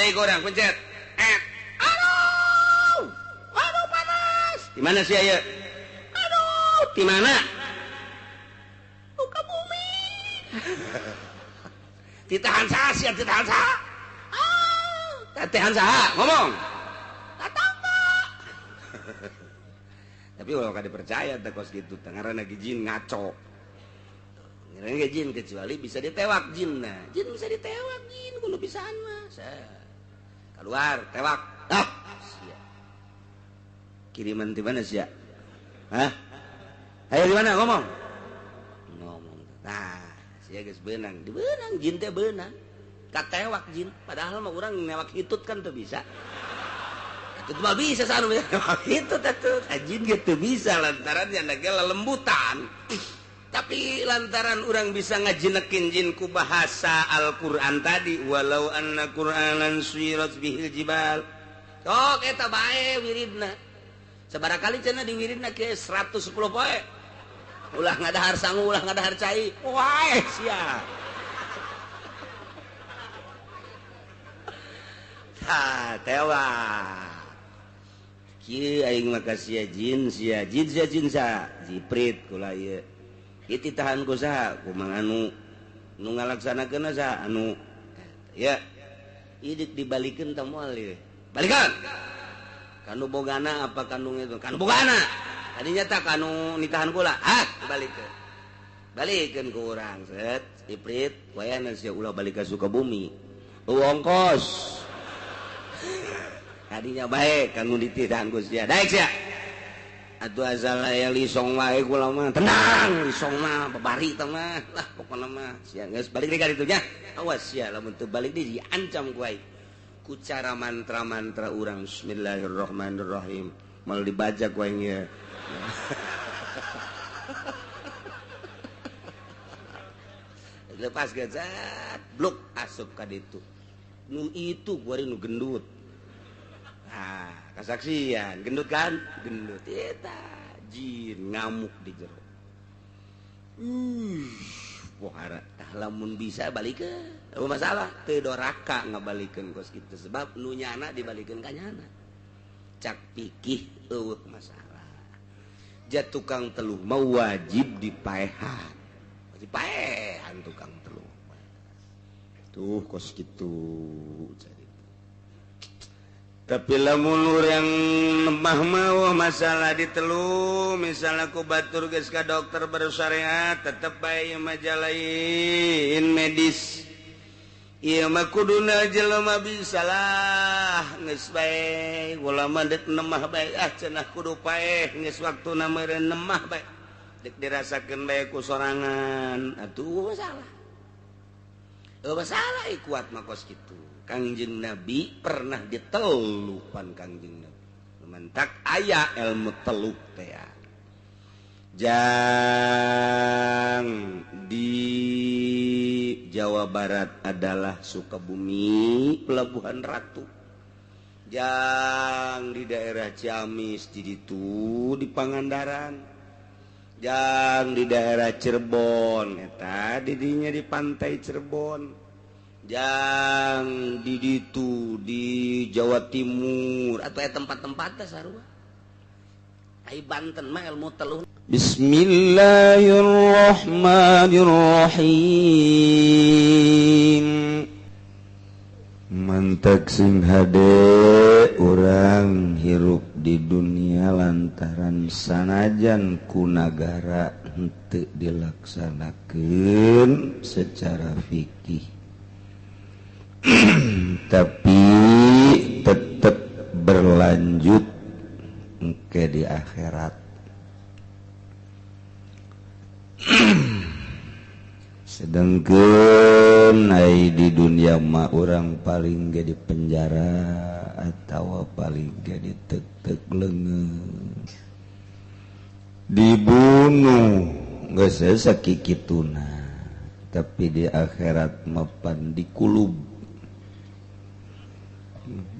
deui urang pencet. Aduh. Aduh panas. Di mana sih aya? Aduh, di mana? Buka bumi. Ditahan saha sia, ditahan saha? Ah, tahan saha? Ngomong. Tatangga. Tapi kalau kada dipercaya teh kos kitu teh ngaranna jin ngaco. Ngaranna jin kecuali bisa ditewak jin nah. Jin bisa ditewak jin kudu bisaan mah. Keluar tewak. Ah, sia. Kiriman di mana sia? Hah? Ayo di mana ngomong? Ngomong. Nah, sia geus beunang. Dibeunang jin teh beunang. Katewak jin, padahal mah urang newak hitut kan teu bisa. Itu mah bisa sanu newak hitut atuh. Jin ge teu bisa lantaran nya ge lelembutan. Tapi lantaran urang bisa ngajinekin jin ku bahasa Al-Qur'an tadi, walau anna Qur'anan suyirat bihil jibal. Sok eta bae wiridna. Sabaraha kali cenah diwiridna ke 110 poe. Ulah ngadahar sangu, ulah ngadahar cai. Wae sia. Ha, tewak. Kieu aing mah ka sia jin, sia jin, sia jin sa. Jiprit kula ieu. Ieu titahan ku saha? Ku mang anu nu ngalaksanakeun saha? Anu ya. Ieu dibalikeun teh moal ieu. Balikan. Kanu bogana apa kandung itu? Kanu bogana. Tadinya tak kanu nitahan kula. Ah, balikeun. Balikeun ku urang, set. Iprit, wayahna sia ulah balik ka Sukabumi. Ongkos. Tadinya baik kanu dititahan ku sia. Daek sia. Atuh asal aya lisong wae kula mah. Tenang, lisong mah babari teh mah. Lah pokona mah sia geus balik deui ka ditu nya. Awas sia lamun teu balik deui diancam ku aing. Ku cara mantra-mantra urang bismillahirrahmanirrahim. Mal dibaca ku aing ye. Lepas gazat bluk asup ka ditu. Nu itu kuari nu gendut. Nah, kasaksian gendut kan? Gendut eta jin ngamuk di jero. Pohara tah lamun bisa balikeun. Eueuh masalah teu doraka ngabalikeun kos kitu sebab nu nyana dibalikeun ka nyana. Cak pikih eueuh masalah. Ja tukang teluh mah wajib dipaehan. Wajib paehan tukang teluh. Tuh kos kitu jadi. Tapi lamun urang nemah mah masalah ditelu, misalnya ku batur geus ka dokter bersyariat tetep bae ieu mah jalain medis. Ieu mah kuduna jelema bisa lah geus bae ulama dek nemah bae ah cenah kudu paeh geus waktuna meureun nemah bae. Dek dirasakeun bae ku sorangan atuh masalah. Eueuh masalah kuat mah kos kitu. Kangjeng Nabi pernah ditelupan Kangjeng Nabi. Mentak aya ilmu teluk teh. Jang di Jawa Barat adalah Sukabumi, Pelabuhan Ratu. Jang di daerah Ciamis di ditu di Pangandaran. Jang di daerah Cirebon eta didinya di pantai Cirebon. Jang di ditu di Jawa Timur atau tempat-tempatnya sarua. Ai Banten mah ilmu teluh. Bismillahirrahmanirrahim. Mantek sing hade urang hirup di dunia lantaran sanajan ku nagara henteu dilaksanakeun secara fikih. Tapi tetap berlanjut ke di akhirat. Sedangkan ai di dunia mah urang paling ge di penjara atau paling ge ditek-tek leungeun, dibunuh geus sakikituna. Tapi di akhirat mapan dikulub.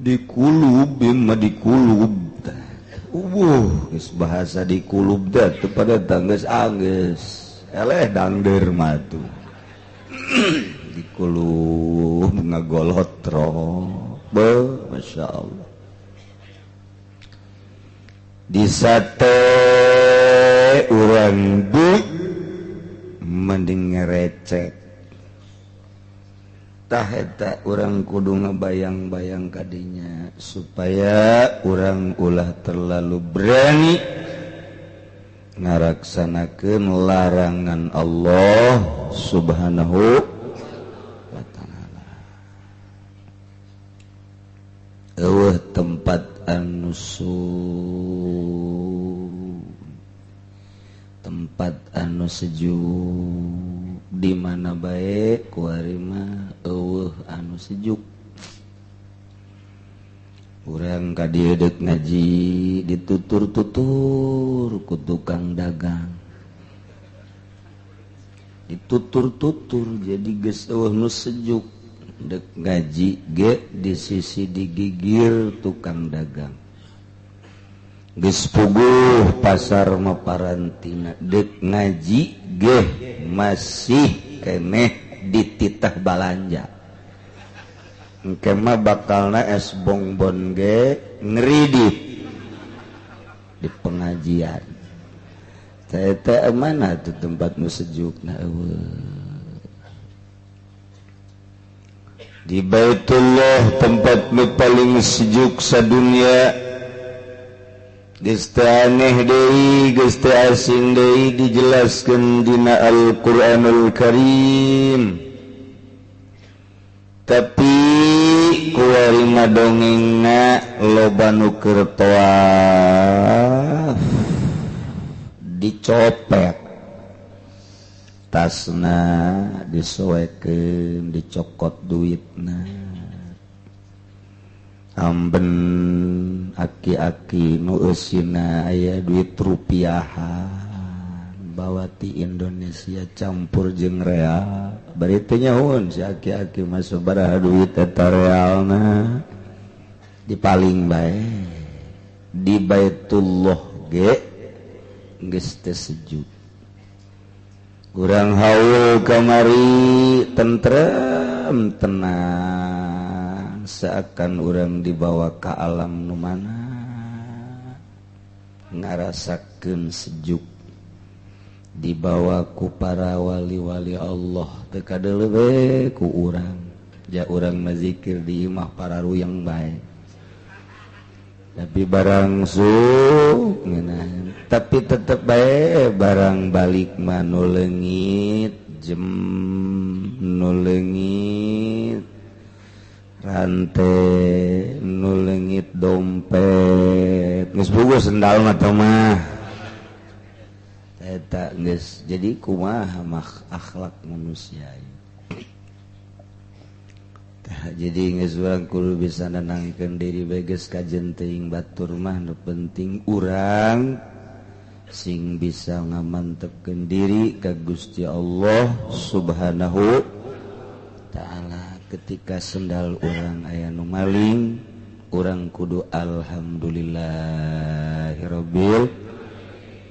Dikulub mah dikulub. Geus bahasa dikulub teh teu pada tanggeus anggeus. Eleh dangder mah tuh. Dikulub ngagolotro. Be, Masya Allah. Di sate urang bu mending ngerecek. Tah eta urang kudu ngebayang-bayang kadinya supaya urang ulah terlalu berani ngaraksanakeun larangan Allah Subhanahu wa ta'ala. Eueuh tempat anu tempat anu sejuk di mana bae kuari mah eueuh anu sejuk. Urang ka dieu deuk ngaji ditutur-tutur ku tukang dagang. Ditutur-tutur jadi geus eueuh nu sejuk. Dek ngaji ge di sisi digigir tukang dagang. Geus puguh pasar maparantina dek ngaji ge masih keneh dititah balanja. Engke mah bakalna es bongbon ge ngeridit di pengajian. Teh teh mana tuh tempat nu sejuk na eueuh. Di Baitullah tempat nu paling sejuk sadunia. Geus teu aneh deui, geus teu asing deui dijelaskeun dina Al-Qur'anul Karim. Tapi kuari mah dongengna loba nu keur tawaf dicopet. Tasna disoekeun, dicokot duitna. Amben aki-aki nu eusina aya duit rupiahan bawa ti Indonesia campur jeung real. Bari teu nyahoun si aki-aki mah sabaraha duit eta realna. Dipaling bae. Di Baitullah ge geus teu sejuk. Urang haul kamari tentrem tenang seakan urang dibawa ke alam nu mana ngarasakeun sejuk dibawa ku para wali-wali Allah teu kadeuleu we ku urang ja urang mazikir di imah para ruyang bae tapi barang suk ngeunah tapi tetep bae barang balik mah nu leungit jem nu leungit rante nu leungit dompet geus bugo sendal mah teh mah eta geus jadi kumaha mah akhlak manusia. Jadi geus urang kudu bisa nenangkeun diri bae geus kajen teuing batur mah nu penting urang sing bisa ngamantepkeun diri ka Gusti Allah Subhanahu ta'ala. Ketika sendal urang aya nu maling urang kudu alhamdulillahirabbil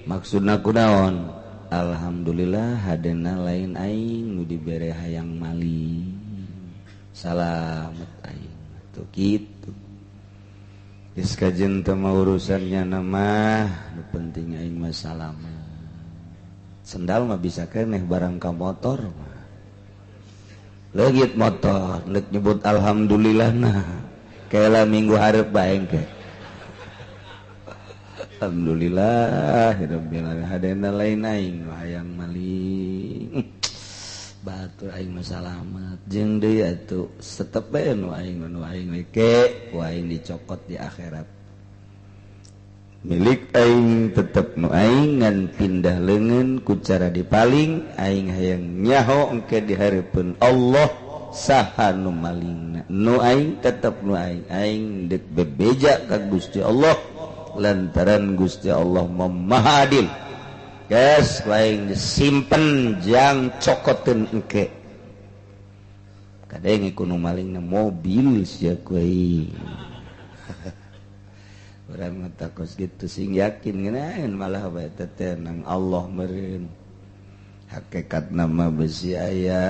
maksudna kunaon alhamdulillah hadena lain aing nu dibere hayang maling salamet aing tuh kitu. Geus kajen teh mah urusannya mah nu penting aing mah salamet. Sendal mah bisa keneh barang ka motor mah. Leungit motor nek nyebut alhamdulillah nah kaela minggu hareup bae engke. Alhamdulillah rabbil alamin hadena lain aing hayang maling. Batur aing mah salamet jeung deui atuh setep bae nu aing we ke ku aing dicokot di akhirat. Milik aing tetep nu aing ngan pindah leungeun ku cara dipaling aing hayang nyaho engke di hareupeun Allah saha nu malingna nu aing tetep nu aing aing deuk bebeja ka Gusti Allah lantaran Gusti Allah Maha Adil. Guys, lain disimpen jang cokotin engke. Kadang ku nu malingna mobil sia ku aing. Urang mah takos gitu sing yakin ngeunaheun malah bae teh nang Allah meureun. Hakikat nama besi aya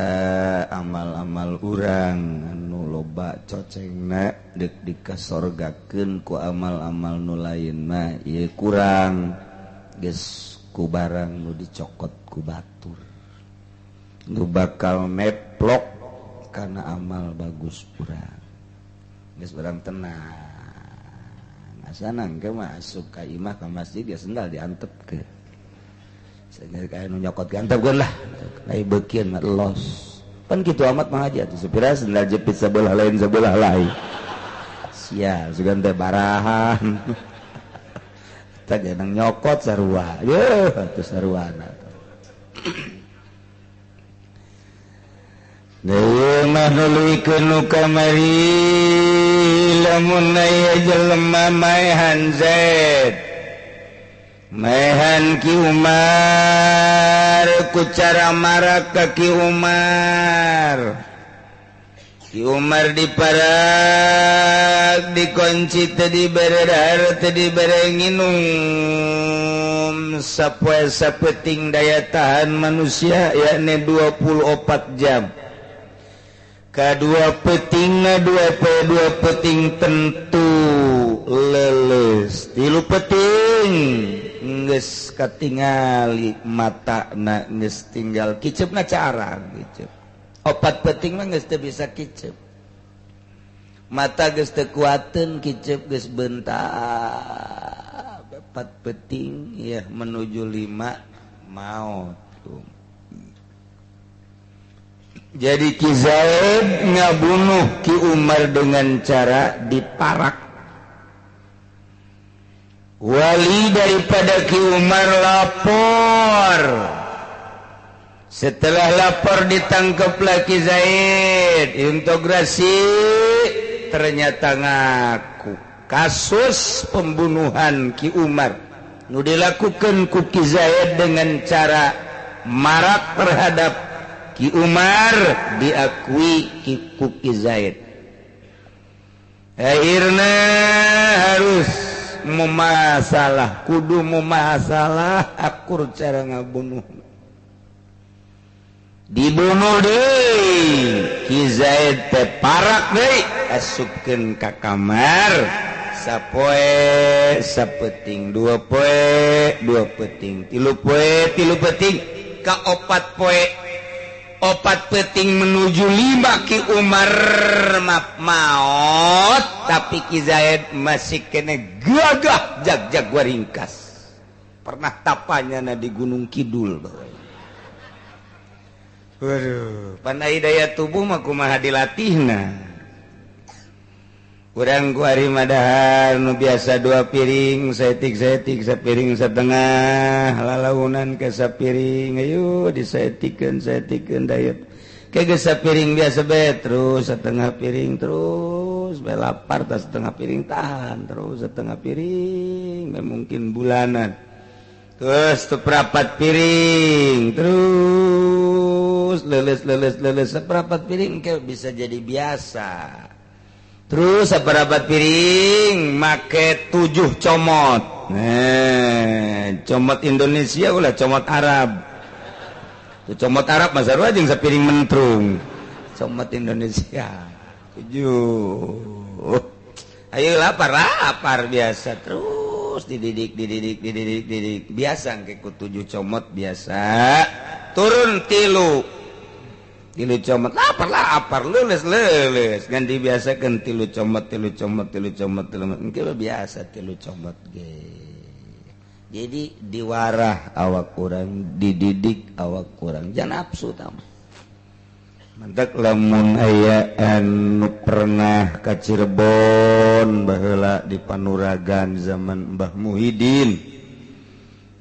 amal-amal urang anu loba cocengna deuk dikasorgakeun ku amal-amal nu lain mah ieu kurang geus ku barang nu dicokot ku batur nu bakal meplok karena amal bagus urang geus urang tenang asana engke masuk ka imah ka masjid geus sendal diantepkeun sehingga nu nyokot gantep lah lain bekian mah los pan kitu amat mah aja tuh sepira sendal jepit sebelah lain sia sugan teh barahan tah jangan nyokot sarua yeuh atuh saruana deui mah nuluykeun nu kamari lamun aya jelema maehan Zaid Mehan Ki Umar ku cara marak ka Ki Umar. Ki Umar diparak dikunci teu dibere dahar teu dibere nginum sapoe sapeting daya tahan manusia yakni 24 jam. Kadua petingna dua poe dua peting tentu leuleus tilu peting geus katingali matana geus tinggal kicepna cara kicep opat peting mah geus teu bisa kicep mata geus teu kuateun kicep geus bentak opat peting ya menuju 5 maot. Jadi Ki Zaid ngabunuh Ki Umar dengan cara diparak. Wali daripada Ki Umar lapor. Setelah lapor ditangkaplah Ki Zaid. Integrasi ternyata ngaku kasus pembunuhan Ki Umar nu dilakukan ku Ki Zaid dengan cara marak terhadap Ki Umar diakui ku Ki Zaid. Akhirnya harus memasalah, kudu memasalah akur cara ngabunuh. Dibunuh deui Ki Zaid teh parak deui asupkeun ka kamar sapoe sapeting dua poe dua peting tilu poe tilu peting ka opat poe opat peting menuju 5 Ki Umar maot tapi Ki Zaid masih kene gagah jag-jag waringkas pernah tapanya na di Gunung Kidul. Waduh, pandai daya tubuh mah kumaha dilatihna. Urang ku ari madahar nu biasa 2 piring saetik-saetik sapiring setengah lalaunan ke sapiring ayo disaetikeun saetikeun dayet ke geus sapiring biasa bae terus setengah piring terus bae lapar tah setengah piring tahan terus setengah piring bae mungkin bulanan terus seperempat piring terus leles leles leles seperempat piring ke bisa jadi biasa. Terus seperempat piring make 7 comot. Nah, comot Indonesia ulah comot Arab. Tuh comot Arab mah sarua jeung sapiring mentrung. Comot Indonesia 7. Ayo lapar lapar biasa terus dididik dididik dididik dididik biasa engke ku 7 comot biasa. Turun tilu tilu comot lapar lapar leuleus leuleus ngan dibiasakeun tilu comot tilu comot tilu comot tilu engke biasa tilu comot ge. Jadi diwarah awak urang dididik awak urang jangan nafsu tah. Mantak lamun aya anu pernah ka Cirebon baheula di Panuragan zaman Mbah Muhyiddin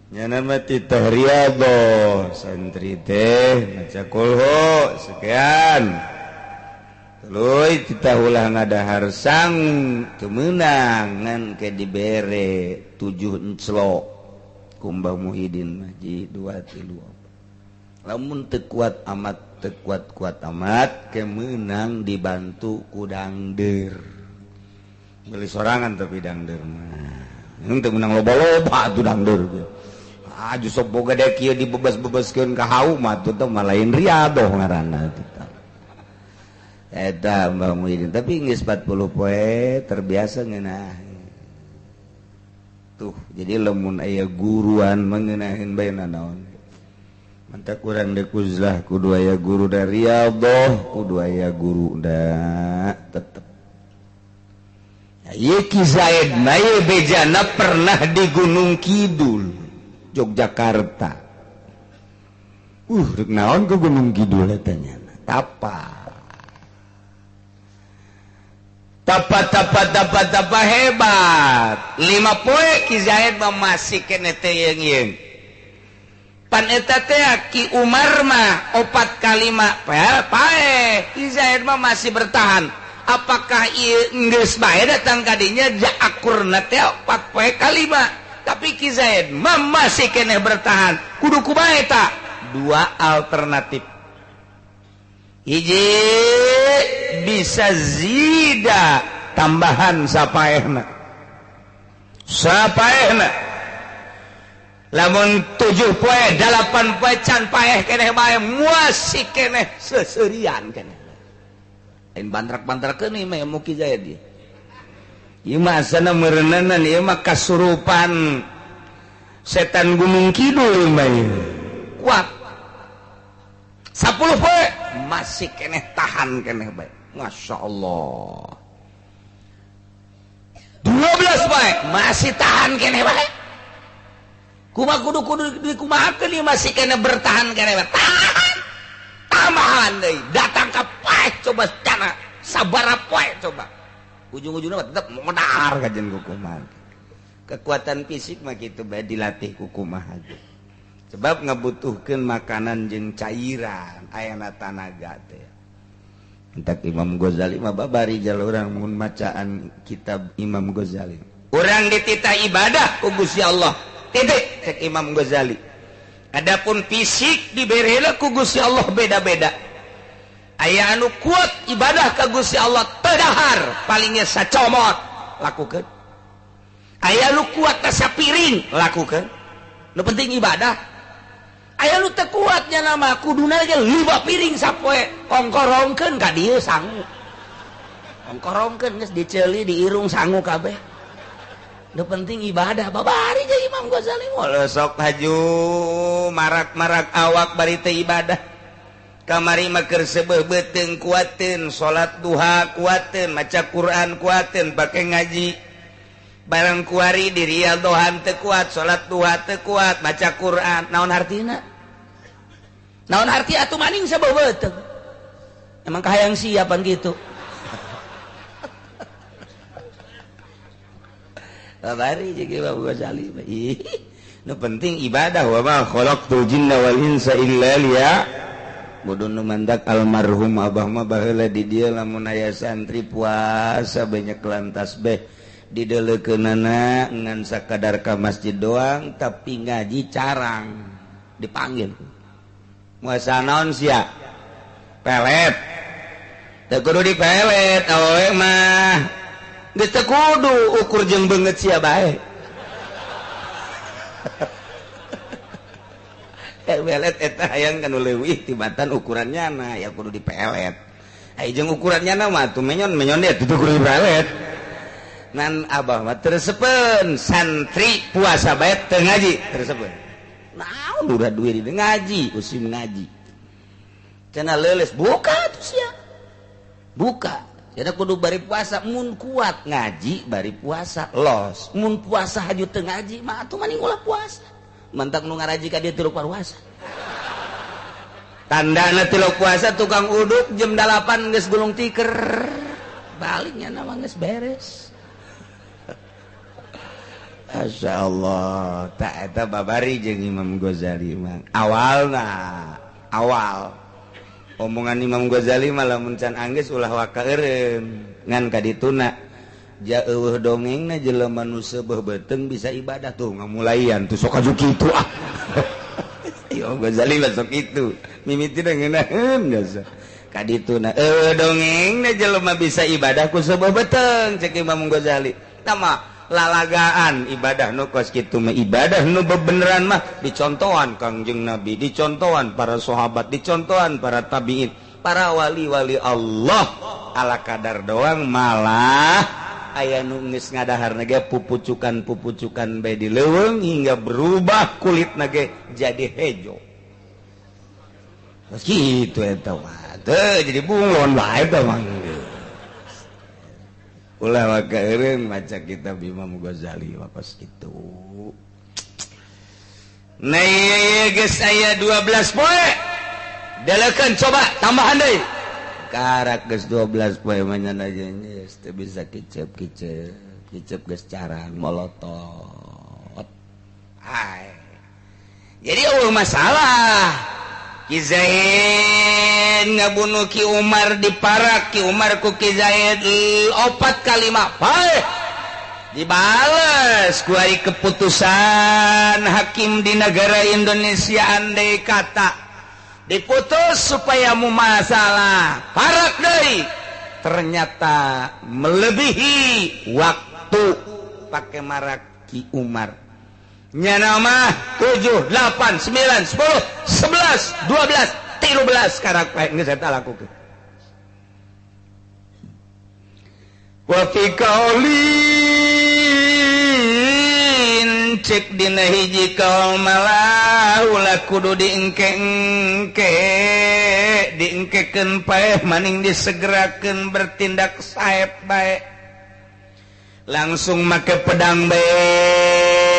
nyana mah titah riyadhah santri teh maca kulhu sekian tuluy titah ulah ngadahar sang teu meunang ngan ke dibere 7 enclok ku Mbah Muhyiddin mah ji 2 3 4 lamun teu kuat amat teu kuat-kuat amat ke meunang dibantu ku dangder beli sorangan tapi dangder mah teu meunang loba-loba atuh dangder. Aju sok boga dek kieu dibebas-bebaskeun ka hau mah tuh mah lain riadoh ngaranna teh. Eta Mbah Muhyiddin tapi geus 40 poe terbiasa ngeunah. Tuh, jadi lamun aya guruan mengenahin bae naon. Mantak urang deuk uzlah kudu aya guru da riadoh, kudu aya guru da tetep. Ieu Ki Zaid mah ieu bejana pernah di Gunung Kidul, Yogyakarta. Rek naon ke Gunung Kidul eta nya? Tapa. Tapa tapa tapa tapa hebat. 5 poe Ki Zaid mah masih keneh teh yeung-yeung. Pan eta teh Ki Umar mah 4 kali 5 pae. Ki Zaid mah masih bertahan. Apakah ieu geus bae datang ka dinya ja akurna teh 4 poe kali 5. Tapi Ki Zaid mah masih keneh bertahan. Kudu kumaha eta? Dua alternatif. Hiji bisa zida tambahan sapaehna. Sapaehna. Lamun 7 poe 8 poe can paeh keneh bae masih keneh seserian keneh. Lain bantrak-bantrakeun ieu mah mu Ki Zaid ieu. Ieu mah asana meureunanan ieu mah kasurupan setan Gunung Kidul mah ieu. Kuat. 10 poe masih keneh tahan keneh bae. Masya Allah. 12 poe masih tahan keneh bae. Kumaha kudu kudu dikumahakeun ieu masih keneh bertahan keneh bae. Tahan. Tambahan deui. Datang ka paeh coba cana sabaraha poe coba. Ujung-ujungna tetep modar kajen kukumaha. Kekuatan fisik mah kitu bae dilatih kukumaha ge. Sebab ngabutuhkeun makanan jeung cairan ayana tanaga teh. Entak Imam Ghazali mah babari urang mun macaan kitab Imam Ghazali. Urang dititah ibadah ku Gusti Allah. Titik cek Imam Ghazali. Adapun fisik diberena ku Gusti Allah beda-beda. Aya anu kuat ibadah ka Gusti Allah teu dahar palingnya sacomot lakukeun. Aya anu kuat ka sapiring lakukeun. Nu penting ibadah. Aya nu teu kuatnya nama kuduna ge 5 piring sapoe kongkorongkeun ka dieu sangu. Kongkorongkeun geus diceuli diirung sangu kabeh. Nu penting ibadah babari jeung Imam Ghazali mah sok haju marak-marak awak bari teu ibadah. Kamari mah keur seubeuh beuteung kuateun, salat duha kuateun, maca Quran kuateun, pake ngaji. Barang kuari di riyadhohan teu kuat, salat duha teu kuat, maca Quran, naon hartina? Naon arti atuh maning sabeuh beuteung? Emang kahayang siapan gitu. Babari jeung Imam Ghazali mah. Nu penting ibadah wa ma khalaqtul jinna wal insa illa liya. Bodoh nu mandak almarhum abah mah baheula di dieu lamun aya santri puasa banyak lantas beh dideleukeunana ngan sakadar ka masjid doang tapi ngaji carang dipanggil. Puasa naon sia? Pelet. Teu kudu dipelet awewe mah. Geus teu kudu ukur jeung beungeut sia bae. Pelet eta hayang kanu leuwih tibatan ukurannya na ya kudu dipelet. Ai jeung ukurannya na mah tuh menyon-menyon deh tuh kudu dipelet. Nan abah mah tersepen santri puasa bae teu ngaji tersepen. Naon udah duit di ngaji, usim ngaji. Cenah leuleus buka tuh sia. Buka. Jadi kudu bari puasa mun kuat ngaji bari puasa los. Mun puasa haju teu ngaji mah atuh maning ulah puasa. Mantak nu ngaraji ka dieu tilu puasa. Tandana tilu puasa tukang uduk jam 8 geus gulung tiker. Baliknya nama geus beres. Masya Allah, tak eta babari jeung Imam Ghazali mah. Awalna, awal omongan Imam Ghazali mah lamun can anggeus ulah waka eureun ngan ka dituna. Ja eueuh dongengna jelema nu seubeuh beuteung bisa ibadah tuh ngamulaian tuh sok aju kitu ah. Imam Ghazali mah sok kitu. Mimitina ngeunaheun geus. Ka dituna eueuh dongengna jelema bisa ibadah ku seubeuh beuteung cek Imam Ghazali. Tah mah Lalagaan ibadah nu kos kitu mah, ibadah nu bebeneran mah dicontohan Kangjeng Nabi, dicontohan para sahabat, dicontohan para tabiin, para wali-wali Allah. Ala kadar doang malah aya nu geus ngadahar ge pupucukan-pupucukan bae di leuweung hingga berubah kulitna ge jadi hejo. Terus kitu eta mah. Teu jadi bunglon bae teh mah. Ulah waka eureun maca kitab Imam Ghazali wakos kitu. Nah ieu geus aya 12 poe. Delekeun coba tambahan deui. Karak geus 12 poe mah nya geus teu bisa kicep-kicep, kicep geus carang molotot. Hai. Jadi eueuh masalah. Ki Zaid ngabunuh Ki Umar diparak Ki Umar ku Ki Zaid 4 kali 5 paeh dibales ku ari keputusan hakim di negara Indonesia andai kata diputus supaya mu masalah parak deui ternyata melebihi waktu pakai marak Ki Umar. Nyana mah 7, 8, 9, 10, 11, 12, 13 karak pae geus eta lakukeun. Wa fi qaulin cek dina hiji kaul malah ulah kudu diengke-engke, diengkekeun paeh maning disegerakeun bertindak saep bae. Langsung make pedang bae.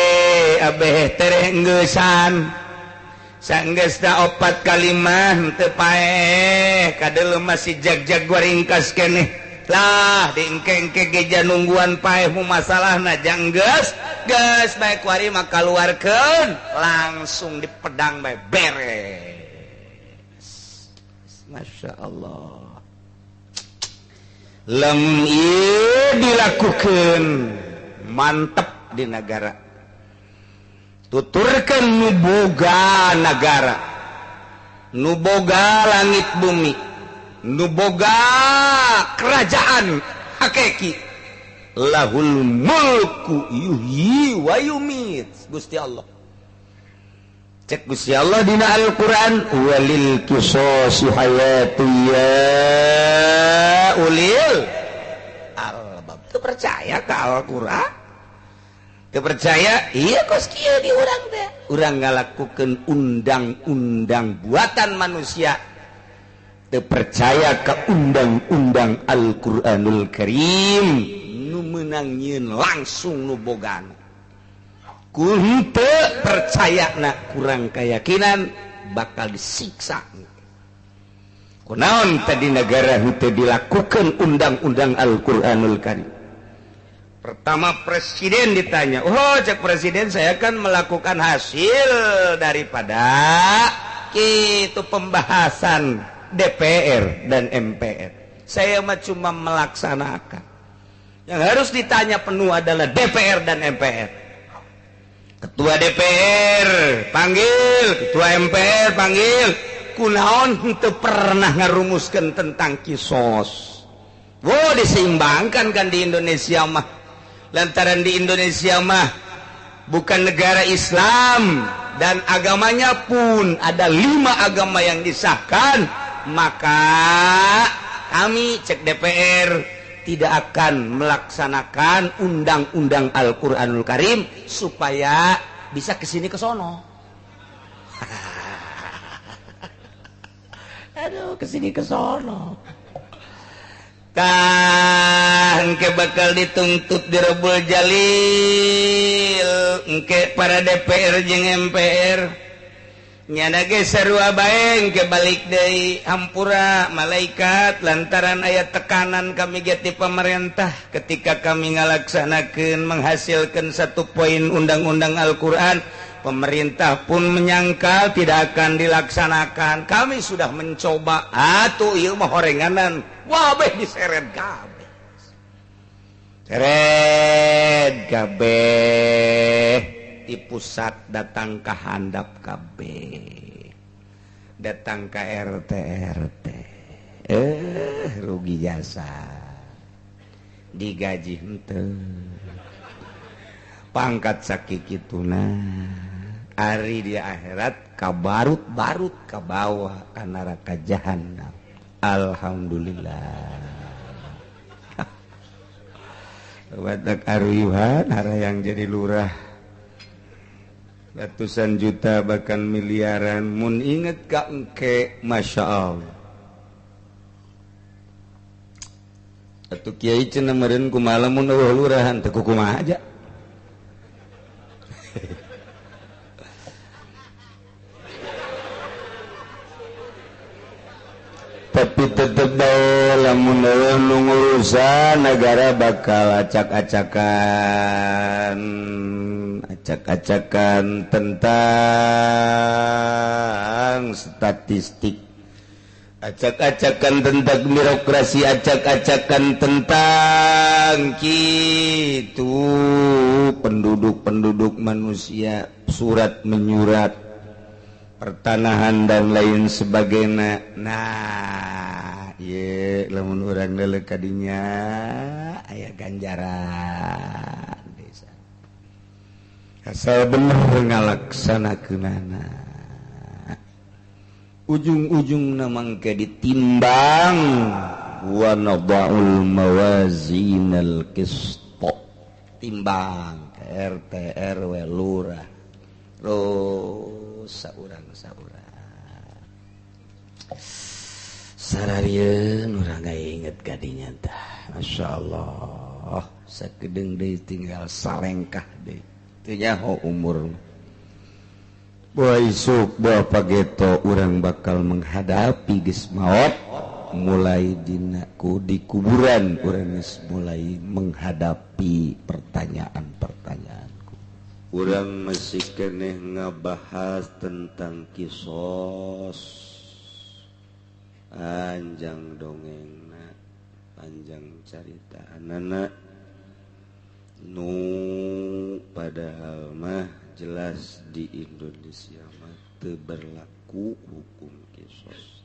Abeh tereh enggesan sanggeusna 4 kalimah teu paeh kadeuleu masih jag-jag ringkas keneh lah diengke-engke geja nungguan paeh mu masalahna jang geus geus bae kuari mah kaluarkeun langsung dipedang bae beres. Masya Allah lamun ieu dilakukeun mantep di negara, tuturkan nuboga negara, nuboga langit bumi, nuboga kerajaan hakiki, lahul mulku yuhyi wa yumit. Gusti Allah cek Gusti Allah dina Al-Qur'an walil qisasi hayatu ya ulil albab. Teu percaya ka Al-Qur'an? Teu percaya? Iya kos kieu di urang teh. Urang ngalakukeun undang-undang buatan manusia. Teu percaya ka undang-undang Al-Qur'anul Karim nu meunang nyieun langsung nu bogana. Ku henteu percayana kurang keyakinan bakal disiksa. Kunaon tadi negara henteu dilakukeun undang-undang Al-Qur'anul Karim. Pertama presiden ditanya, oh cek presiden saya kan melakukan hasil daripada itu pembahasan DPR dan MPR. Saya mah cuma melaksanakan. Yang harus ditanya penuh adalah DPR dan MPR. Ketua DPR panggil, ketua MPR panggil. Kunaon henteu pernah ngarumuskeun tentang kisos. Wo diseimbangkan kan di Indonesia mah. Lantaran di Indonesia mah bukan negara Islam dan agamanya pun ada 5 agama yang disahkan, maka kami cek DPR tidak akan melaksanakan undang-undang Al-Qur'anul Karim supaya bisa kesini kesono. Aduh, kesini kesono. Tah engke bakal dituntut di Rebul Jalil engke para DPR jeung MPR nyana ge sarua bae engke balik deui hampura malaikat lantaran aya tekanan kami ge ti pemerintah ketika kami ngalaksanakeun menghasilkan 1 poin undang-undang Al-Qur'an, pemerintah pun menyangkal tidak akan dilaksanakan. Kami sudah mencoba atuh ieu mah horenganan. Wah, beh diseret kabeh. Seret kabeh di pusat datang ka handap kabeh. Datang ka RT RT. Rugi jasa. Digaji henteu. Pangkat sakikituna ari di akhirat kabarut-barut ka bawah ka neraka jahanam. Alhamdulillah. Batak aruyuhan yang jadi lurah ratusan juta bahkan miliaran mun inget ka engke Masya Allah. Atuh kiai cenah meureun kumaha mun eueuh lurahan teu kumaha aja. Tapi tetep bae lamun eueuh nu ngurusan negara bakal acak-acakan, acak-acakan tentang statistik, acak-acakan tentang birokrasi, acak-acakan tentang gitu penduduk-penduduk manusia, surat menyurat, pertanahan dan lain sebagainya. Nah, ye lamun urang leuleuh ka dinya aya ganjaran desa. Asal bener ngalaksanakeunana. Ujung-ujungna mangke ditimbang wa nada'ul mawazinal qist. Timbang ke RT RW lurah. Terus saurang-saurang. Sararieun urang inget ka dinya tah. Masyaallah, sakedeung deui tinggal salengkah deui. Teu nyaho umur. Boa isuk, boa pageto urang bakal menghadapi geus maot. Mulai dinaku di kuburan urang geus mulai menghadapi pertanyaan-pertanyaanku. Urang masih keneh ngabahas tentang kisos. Panjang dongengna, panjang carita anak nu padahal mah jelas di Indonesia mah teu berlaku hukum kisos.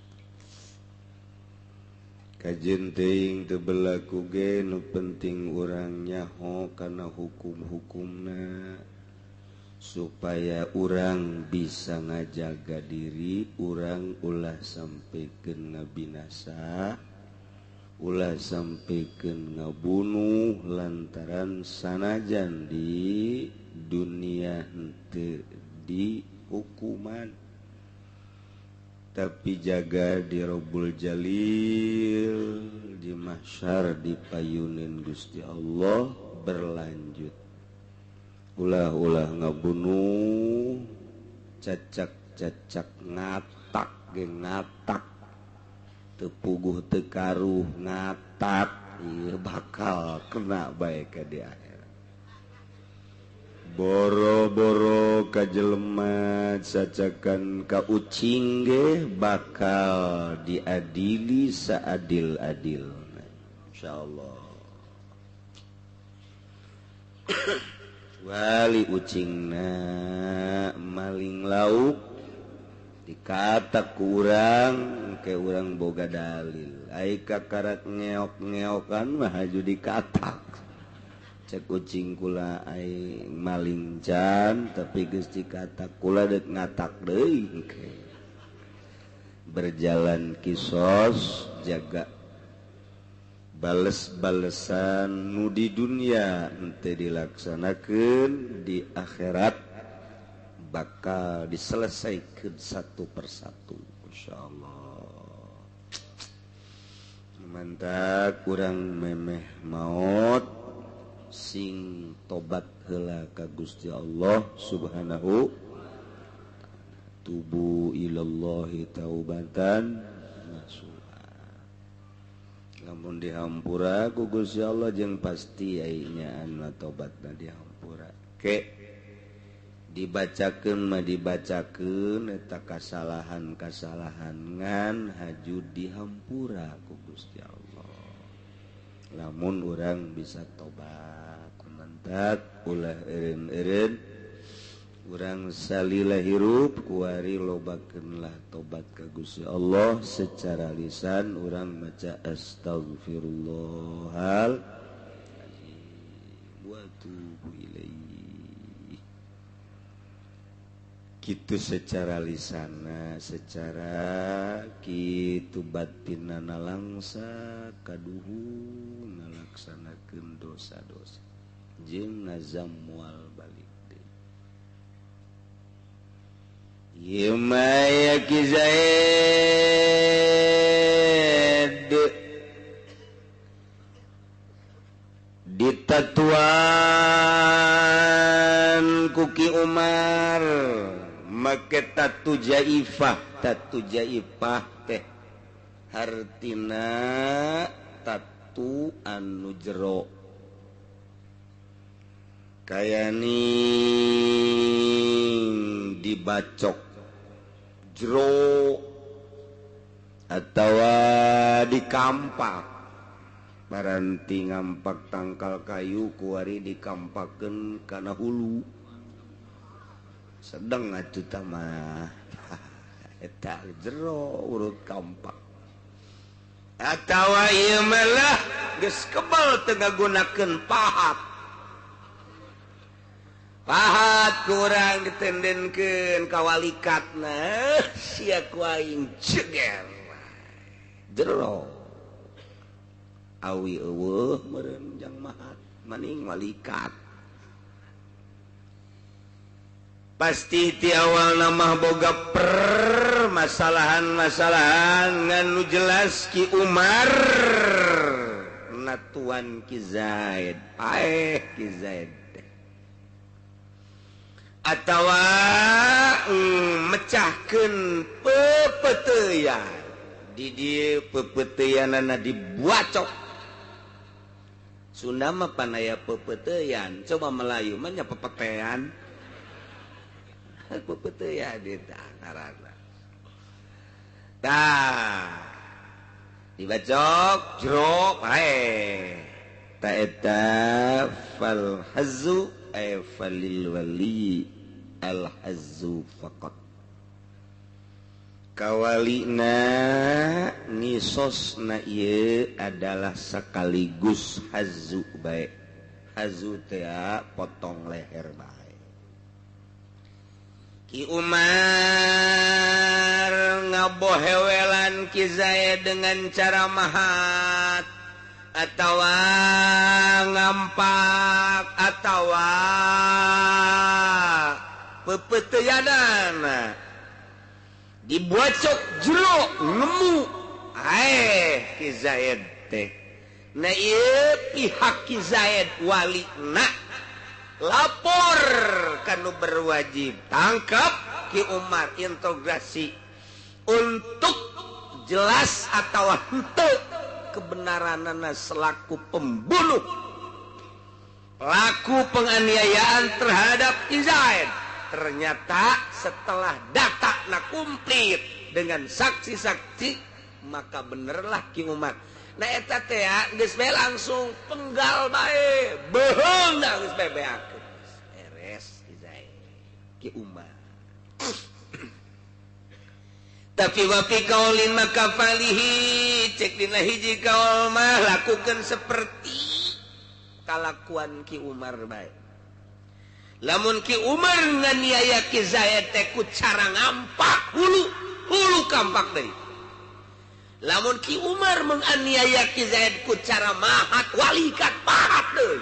Kajen teuing teu berlaku ge nu penting urang nyaho kana hukum-hukumna supaya urang bisa ngajaga diri, urang ulah sampikeun ngabinasa, ulah sampikeun ngabunuh lantaran sanajan di dunia henteu di hukuman, tapi jaga di Robbul Jalil, di mahsyar, di payunin Gusti Allah berlanjut. Ulah-ulah ngabunuh, cacak-cacak ngatak ge ngatak, teu puguh teu karuh ngatak, ieu bakal kena bae ka di akhirat. Boro-boro ka jelema cacakan ka ucing ge bakal diadili seadil-adilna. Insyaallah. Wali ucingna maling lauk dikata ku urang ke urang boga dalil. Ai kakarak ngeok-ngeokan mah haju dikatak. Cek ucing kula ai maling can tapi geus dikatak kula deuk ngatak deui. Berjalan kisos jaga bales-balesan nu di dunia henteu dilaksanakeun di akhirat bakal diselesaikan satu persatu insyaallah. Mantap kurang memeh maot sing tobat heula ka Gusti Allah Subhanahu tubu ilallahi taubatan nasuha. Lamun dihampura ku Gusti Allah jeung pasti aya anu tobatna dihampura. Ke dibacakeun mah dibacakeun eta kasalahan-kasalahan ngan haju dihampura ku Gusti Allah. Lamun urang bisa tobat mantap ulah eureun-eureun urang salila hirup kuari lobakeunlah tobat ka Gusti Allah secara lisan urang maca astagfirullahal. wa atubu ilaih. Kitu secara lisana, secara kitu batinna nalangsa kaduhu ngalaksanakeun dosa-dosa jeung ngazam moal balik deui. Ieu mah ya Ki Zaid ditatuan ku Ki Umar make tatu jaifah. Tatu jaifah teh hartina tatu anu jero kaya ning dibacok jero atawa dikampak. Baranti ngampak tangkal kayu kuari dikampakeun kana hulu sedang atuh mah eta jero urut kampak atawa ieu mah lah geus kebal teu ngagunakeun pahat. Pahat kurang ditendenkeun ka walikatna sia ku aing ceger jero awi eueuh meureun jang mahat maning walikat. Pasti ti awal mah boga permasalahan-masalahan ngan nu jelas Ki Umar natuan Ki Zaid paeh Ki Zaid atawa mecahkeun pepeteuyan di dieu pepeteuyanana dibuacok. Sunda mah panaya pepeteuyan, coba Melayu mah nya pepetean. Pepeteuyan eta ngaranna. Tah dibacok jero paeh. Ta eta fal hazzu ay falil wali al hazzu faqat. Kawalina ngisosna ieu adalah sekaligus hazu bae. Hazu teh potong leher bae. Ki Umar ngabohewelan Ki Zaid dengan cara mahat atawa ngampak atawa pepeteuyanana dibuacok jero nemu aeh Ki Zaid teh. Nah ieu pihak Ki Zaid wali na lapor kanu berwajib tangkap Ki Umar integrasi untuk jelas atau henteu kebenaranana selaku pembunuh pelaku penganiayaan terhadap Ki Zaid. Ternyata setelah data na komplit dengan saksi-saksi maka benerlah Ki Umar. Nah eta teh geus bae langsung penggal bae beuheungna geus bae beakeun beres Ki Zaid Ki Umar. Tapi wa fi qaulin maka falihi cek dina hiji kaul mah lakukeun seperti kalakuan Ki Umar bae. Lamun Ki Umar nganiaya Ki Zaid teh ku cara ngampak hulu hulu kampak deui. Lamun Ki Umar menganiaya Ki Zaid ku cara mahat walikat pahat deui.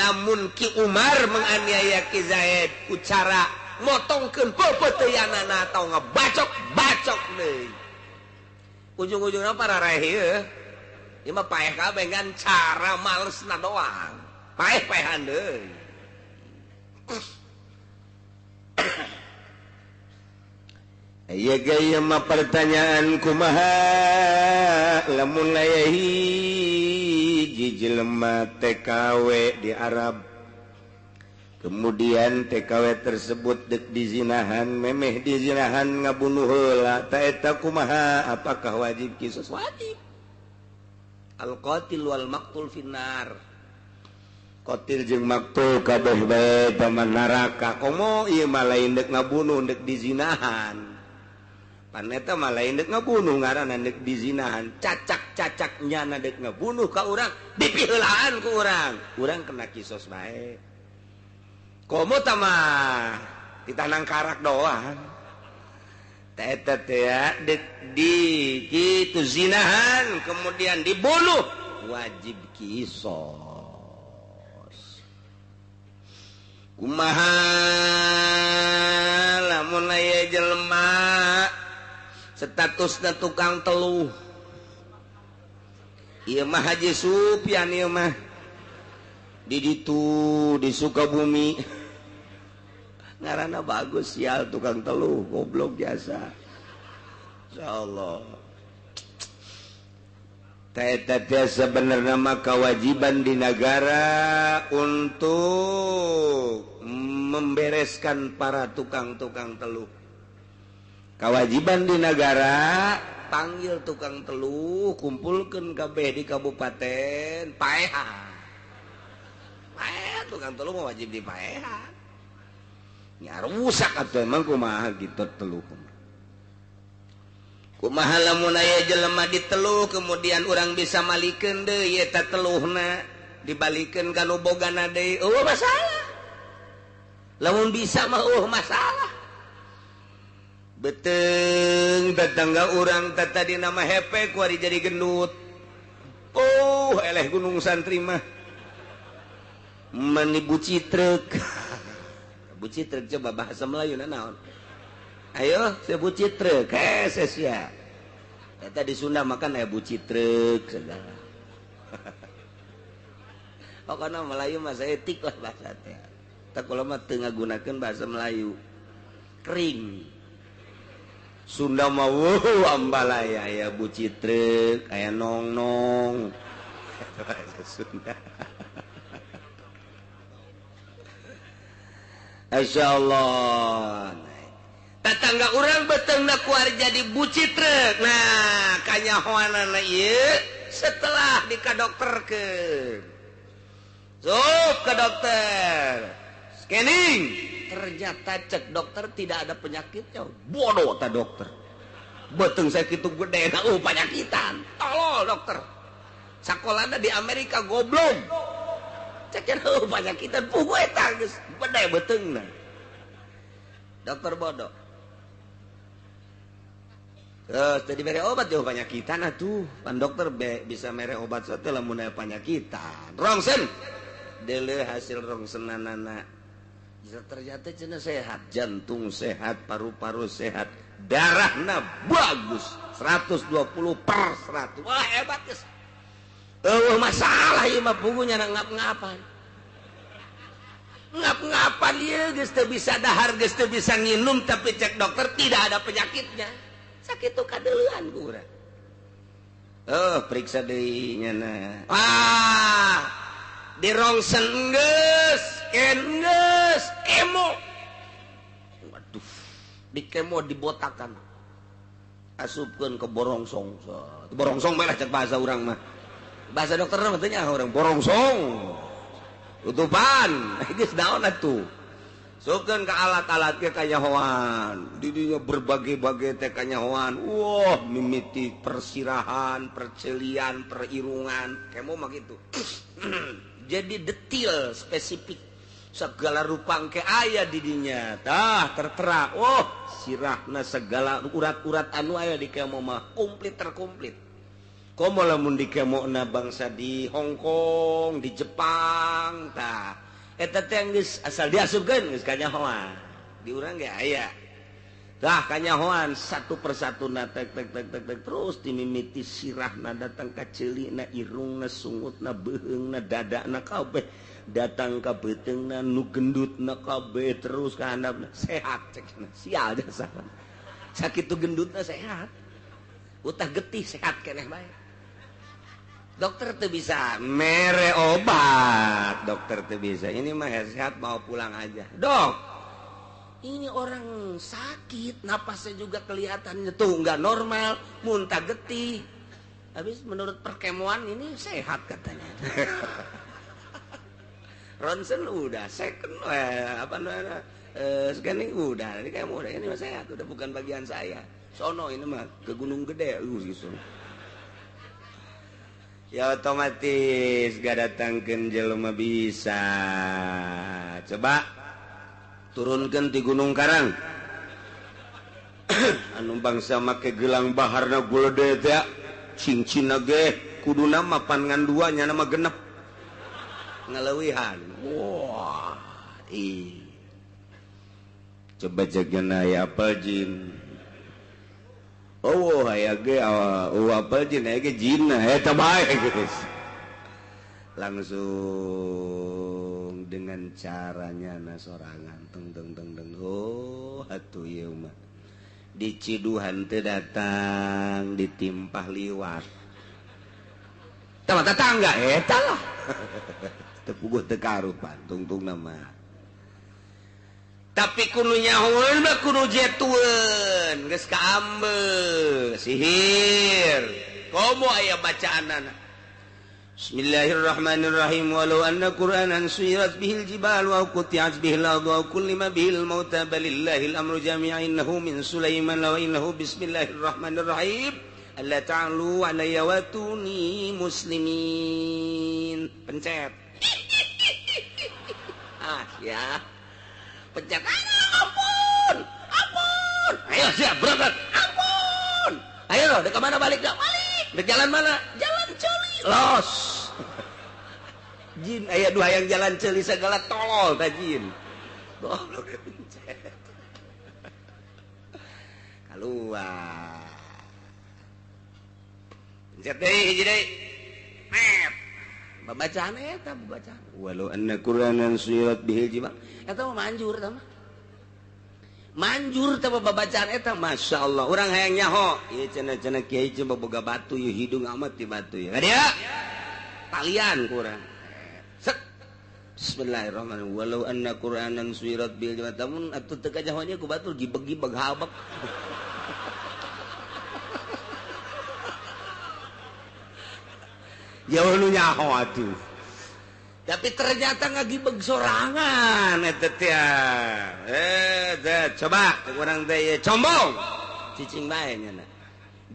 Lamun Ki Umar menganiaya Ki Zaid ku cara motongkeun pepeteuyanana atau ngebacok-bacok deui. Ujung-ujungna parareh ieu. Ieu mah paeh kabeh ngan cara malesna doang. Paeh-paehan deui. Aya gaya mah pertanyaan kumaha lamun aya hiji jelema TKW di Arab kemudian TKW tersebut dek dizinahan memeh dizinahan ngabunuh heula ta eta kumaha apakah wajib kisos? Wajib. Al qatil wal maqtul finnar. Qatil jeung maktul kabeh bae taman neraka. Komo ieu mah lain dek ngabunuh dek dizinahan. Pan eta mah lain dek ngabunuh, ngaranna dek dizinahan. Cacak-cacak nyana dek ngabunuh ka urang, dipiheulaan ku urang. Urang kena kisos bae. Komo tah mah ditanang karak doang. Eta teh dek di kitu zinahan kemudian dibunuh wajib kisos. Kumaha lamun aya jelema statusna tukang teluh, ieu mah Haji Supian, ieu mah di ditu di Sukabumi, ngaranna bagus sial tukang teluh goblok jasa. Insyaallah eta teh sebenarnya mah kewajiban di negara untuk membereskan para tukang-tukang teluh. Kewajiban di negara panggil tukang teluh, kumpulkeun kabeh di kabupaten, paehan. Paehan tukang teluh mah wajib dipaehan. Nya rusak atuh emang kumaha gitu teluh. Kumaha lamun aya jelema diteluh kemudian urang bisa malikeun deui eta teluhna, dibalikeun ka nu bogana deui, eueuh masalah. Lamun bisa mah eueuh masalah. Beteng tetangga urang teh tadi nama hepe kuari jadi gendut. Oh, eleh gunung santri mah. Mani bucitrek. Bucitrek coba bahasa Melayu naon? Ayo, saya bucitrek, heses ya. Eta di Sunda makan aya bucitrek segala. Pokokna Melayu mah saeutik lah bahasa teh. Tah kula mah teu ngagunakeun bahasa Melayu. Kering. Sunda mah wuh ambalaya aya bucitrek, aya nong-nong. Bahasa Sunda. Masyaallah. Tetangga urang betengna kuar jadi bucitrek. Nah, kanyahoanana ieu setelah dikadokterkeun. Sup ke dokter. Scanning. Ternyata cek dokter tidak ada penyakitnya. Bodoh ta dokter. Beteng saya kitu gede na penyakitan. Tolol dokter. Sakolana di Amerika goblok. Cek penyakitan pugu eta geus gede betengna. Dokter bodoh. Terus tadi mere obat jauh penyakitan atuh. Pan dokter bisa mere obat sate lamun aya penyakitan. Rongsen. Deuleu hasil rongsenanana. Ternyata cenah sehat, jantung sehat, paru-paru sehat, darahna bagus, 120/100. Wah, hebat geus. Eueuh masalah ieu mah pugunya ngap-ngapan. Ngap-ngapan ieu geus teu bisa dahar, geus teu bisa nginum, tapi cek dokter tidak ada penyakitnya. Sakitu kadeulean ku urang. Oh, periksa deui nyana. Ah, di rongsen geus, scan geus, kemo. Waduh, di kemo dibotakan. Asupkeun ke borongsong. Borongsong mah cek bahasa urang mah. Bahasa dokter mah teu nya urang borongsong. Tutupan, geus naon atuh. Sukeun ke alat-alat ke kanyahoan. Didinya berbagai-bagai teh kanyahoan. Wah, mimiti persirahan, percelian, perirungan, kemo mah gitu. Jadi detil spesifik segala rupang ke aya didinya. Tah tertera. Oh, sirahna segala urat-urat anu aya di kemo mah komplit terkomplit. Komo lamun di kemona bangsa di Hong Kong, di Jepang, tah eta teh geus asal diasupkeun geus kanyahoan. Di urang ge aya. Tah kanyahoan satu persatu na tek tek tek tek tek terus dimimiti sirahna datang ka ceulina, irungna, sungutna, beuheungna, dadana kabeh datang ka beuteungna, nu gendutna kabeh terus ka handapna sehat cek sial jasa. Sakitu gendutna sehat. Utah getih sehat keneh bae. Dokter tuh bisa mere obat, dokter tuh bisa. Ini mah sehat mau pulang aja. Dok, ini orang sakit, napasnya juga kelihatannya tuh nggak normal, muntah getih. Habis menurut perkemoan ini sehat katanya. Ronsen udah, second apa namanya, scanning udah, ini kayak udah, ini mah sehat, udah bukan bagian saya. Sono ini mah ke Gunung Gede gitu. Ya otomatis gak datangkeun jelema bisa. Coba turunkan di Gunung Karang. Anu bangsa make gelang baharna gulede teh, cincinna ge kuduna mapan ngan dua nya nama genep. Ngaleuwihan. Wah, ih. Coba jagana aya apal jin. Oh, aya ge oh apal jin aya ge jinna eta bae geus. Langsung dengan caranya na sorangan teng teng teng teng. Oh, atuh ieu mah. Diciduhan teu datang, ditimpah liwat. Tah tetangga eta lah. Teu puguh teu karupan tungtungna mah. Tapi kudu nyahoeun mah kudu jetueun, geus kaambe, sihir. Komo aya bacaanana. Bismillahirrahmanirrahim. Walau anna Qur'anan suyirat bihil jibal wa quti'at bihil ardu wa kullima bihil mauta balillahil amru jami'an innahu min Sulaiman wa innahu bismillahirrahmanirrahim. Alla ta'lu alayya wa tuni muslimin. Pencet. Ah ya. Pencet. Ampun. Ampun. Ayo siap berangkat. Ampun. Ayo dek mana balik dak? Balik. Dek jalan mana? Jalan celi. Los. Jin aya dua yang jalan celi segala tolol ta jin. Goblok pencet. Keluar. Pencet deui hiji deui. Met. Babacaan eta babacaan. Walau anna Qur'anan suyirat bihil jibal. Eta mah manjur eta mah. Manjur teh babacaan eta masyaallah. Urang hayang nyaho. Ieu cenah-cenah kiai coba boga batu ieu hidung amat di batu ieu. Ka talian ku urang. Set. Bismillahirrahmanirrahim. Walau anna Qur'anan suyirat bihil jibal. Tamun atuh teu kajahonya ku batu gibeg-gibeg habek. Jauh nu nyaho atuh. Tapi ternyata ngagibeg sorangan eta teh. Teh coba urang teh ieu combong. Cicing bae nya.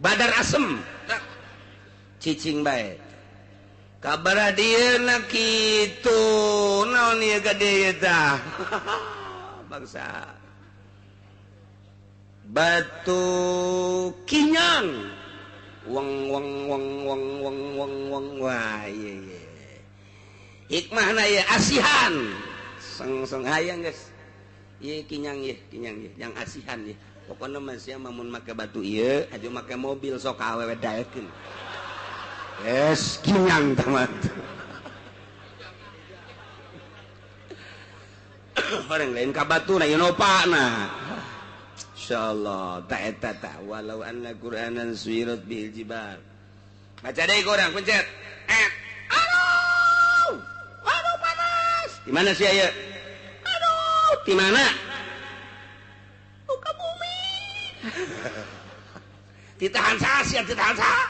Badar asem. Cicing bae. Kabar dieuna kitu. Naon ieu gade ieu tah? Bangsa. Batu kinyang. Weng weng weng weng weng weng weng wah ieu ieu. Hikmahna ieu asihan. Seng-seng hayang geus. Ieu kinyang ieu, kinyang ieu, yang asihan ieu. Pokona mah sia mun make batu ieu, aju make mobil sok awewe daekeun. Yes, kinyang tamat. Orang lain ka batu na Innova na. Insyaallah ta eta ta walau anna Qur'anan suyirat bil jibal. Baca deui urang pencet. Aduh! Aduh panas. Di mana sih aya? Aduh, di mana? Muka bumi. Ditahan saha sia, ditahan saha?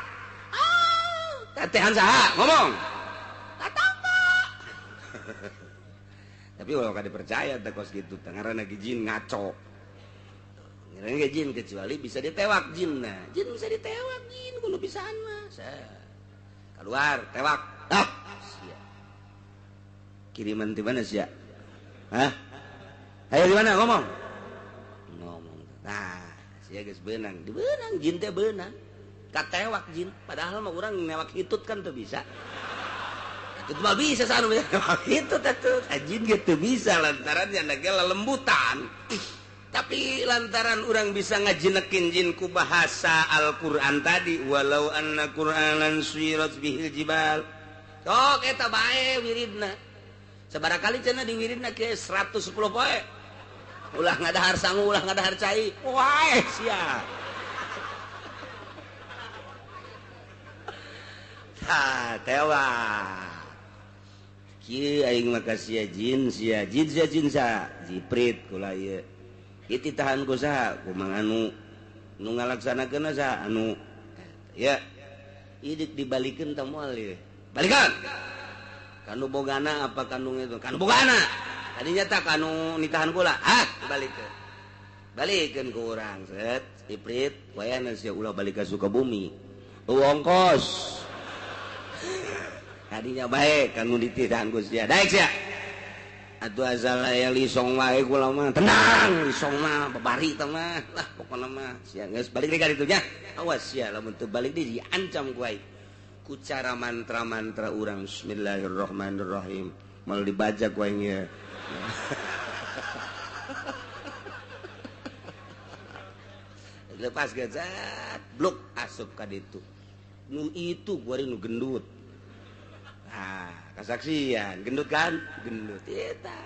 Ah, tahan saha? Ngomong. Tatangga. Tapi walau kada dipercaya teh kos kitu teh ngaranna jin ngaco. Ngaranna jin kecuali bisa ditewak jin nah. Jin bisa ditewak jin kudu bisaan mah. Keluar tewak. Ah, sia. Kiriman di mana sia? Hah? Ayo di mana ngomong? Ngomong. Nah, sia geus beunang. Dibeunang jin teh beunang. Katewak jin, padahal mah urang newak hitut kan teu bisa. Itu mah bisa sanu newak hitut atuh. Jin ge teu bisa lantaran nya lelembutan. Tapi lantaran orang bisa ngajinekin jin ku bahasa Al-Qur'an tadi walau anna Qur'anan suyirat bihil jibal. Sok eta bae wiridna. Sabaraha kali cenah diwiridna ke 110 poe. Ulah ngadahar sangu, ulah ngadahar cai. Wae sia. Tah tewak. Kieu aing mah ka sia jin, sia jin, sia jin sa jiprit kula ieu. Ieu tahan ku saha? Ku Mang Anu. Nu ngalaksanakeun saha? Anu. Ya. Ieu dibalikeun tah moal ieu. Balikan. Kanu bogana apa kanu itu? Kanu bogana. Tadinya tak kanu nitahan kula. Ah, dibalikeun. Balikeun ku urang set iprit wayahna sia ulah balik ka Sukabumi. Ongkos. Tadinya baik kan nu dititahan ku sia. Daek sia. Atuh asal aya lisong wae kula mah. Tenang lisong mah babari teh mah. Lah pokona mah sia geus balik deui ka ditu nya. Awas sia lamun teu balik deui diancam ku aing. Ku cara mantra-mantra urang bismillahirrahmanirrahim. Mal dibaca ku aing ye. Lepas gazat blok asup ka ditu. Nu itu kuari nu gendut. Nah, kasaksian gendut kan? Gendut eta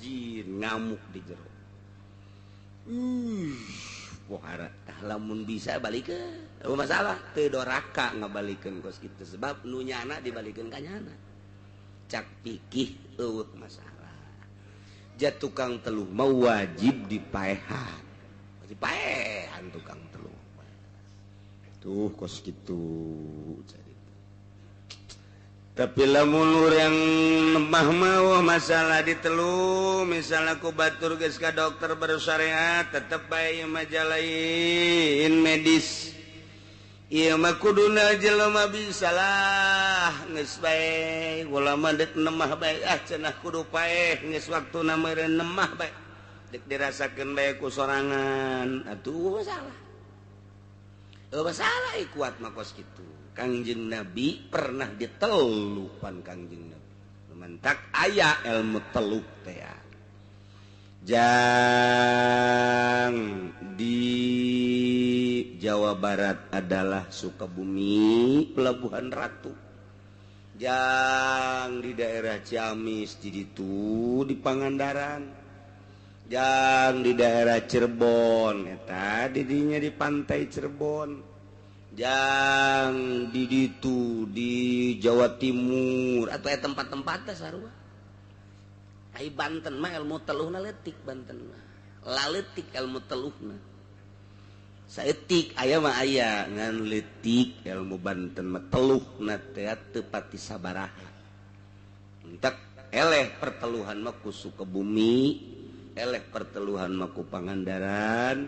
jin ngamuk di jero. Pohara tah lamun bisa balikeun. Eueuh masalah teu doraka ngabalikeun kos kitu sebab nu nyana dibalikeun ka nyana. Cak pikih eueuh masalah. Ja tukang teluh mah wajib dipaehan. Dipaehan tukang teluh. Tuh kos kitu carita. Tapi lamun urang nemah mah masalah ditelu, misalnya ku batur geus ka dokter bersyariat tetep bae majalain medis. Ieu mah kuduna jelema bisa lah geus bae ulama dek nemah bae ah cenah kudu paeh geus waktuna meureun nemah bae. Dek dirasakeun bae ku sorangan atuh masalah. Masalah kuat mah kos kitu. Kangjeng Nabi pernah ditelupan Kangjeng Nabi. Mentak aya ilmu teluk teh. Jang di Jawa Barat adalah Sukabumi, Pelabuhan Ratu. Jang di daerah Ciamis di ditu di Pangandaran. Jang di daerah Cirebon eta didinya di pantai Cirebon. Jang di ditu di Jawa Timur atau tempat-tempat sarua. Ai Banten mah ilmu teluhna leutik Banten mah. Laletik ilmu teluhna. Saeutik aya mah aya ngan leutik ilmu Banten mah teluhna teh teu pati sabaraha. Entek eleh perteluhan mah ku Sukabumi, eleh perteluhan mah ku Pangandaran,